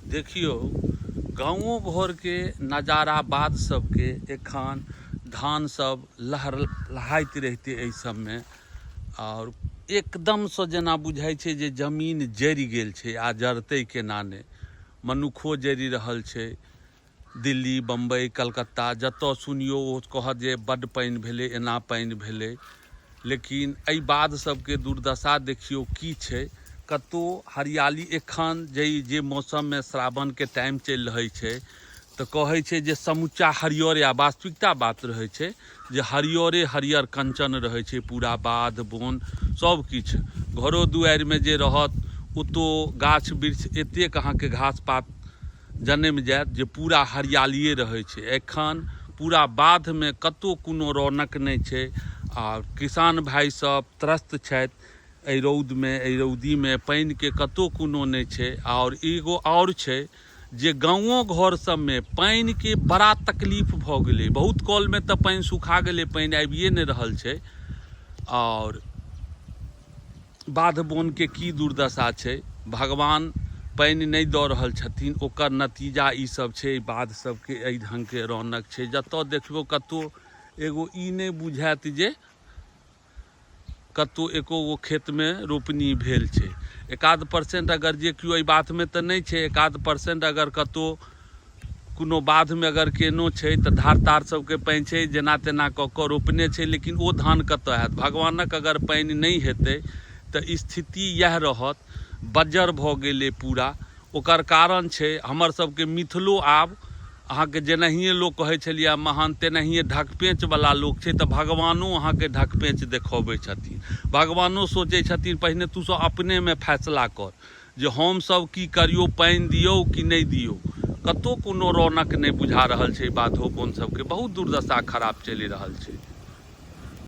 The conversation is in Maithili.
देखियौ गाँवो घरके नजारा बाध सबके एखन धान सब लहर लहाइत रहितै एहि सबमे आओर एकदमसँ जेना बुझाइ छै जे जमीन जरि गेल छै आ जरतै केना नहि मनुक्खो जरि रहल छै दिल्ली बम्बइ कलकत्ता जतऽ सुनियौ ओ कहत जे बड्ड पानि भेलै एना पानि भेलै लेकिन एहि बाध सबके दुर्दशा देखियौ की छै कतौ हरियाली एखन जाहि जे मौसममे श्रावणके टाइम चलि रहै छै तऽ कहै छै जे समुच्चा हरियरे आ वास्तविकता बात रहै छै जे हरियरे हरियर कंचन रहै छै पूरा बाध बोन सब किछु घरो दुआरिमे जे रहत ओतौ गाछ वृक्ष एतेक अहाँके घास पात जनमि जायत जे पूरा हरियालिए रहै छै एखन पूरा बाधमे कतहु कोनो रौनक नहि छै आ किसान भाइ सब त्रस्त छथि एहि रौदमे एहि रौदीमे पानिके कतहु कोनो नहि छै आओर एगो आओर छै जे गाँवो घर सबमे पानिके बड़ा तकलीफ भऽ गेलै बहुत कलमे तऽ पानि सुखा गेलै पानि आबिए नहि रहल छै आओर बाध बोनके की दुर्दशा छै भगवान पानि नहि दऽ रहल छथिन ओकर नतीजा ई सब छै बाध सबके एहि ढङ्गके रौनक छै जतऽ देखबै कतौ एगो ई नहि बुझायत जे कतौ एको गो खेतमे रोपनी भेल छै एकाध परसेंट अगर जे केओ एहि बातमे तऽ नहि छै एकाध परसेंट अगर कतौ कोनो बाधमे अगर केनो छै तऽ धार तार सबके पानि छै जेना तेना कऽ कऽ रोपने छै लेकिन ओ धान कतऽ हैत भगवानक अगर पानि नहि हेतै तऽ स्थिति इएह रहत बज्जर भऽ गेलै पूरा ओकर कारण छै हमर सबके मिथिलो आब अहाँके जेनाहिए लोक कहै छलियै महान तेनाहिए ढकपेँचवला लोक छै तऽ भगवानो अहाँके ढकपेँच देखबै छथिन भगवानो सोचै छथिन पहिने तू सब अपनेमे फैसला कर जे हमसभ की करियौ पानि दियौ कि नहि दियौ कतहु कोनो रौनक नहि बुझा रहल छै बाधो बोन सबके बहुत दुर्दशा खराब चलि रहल छै।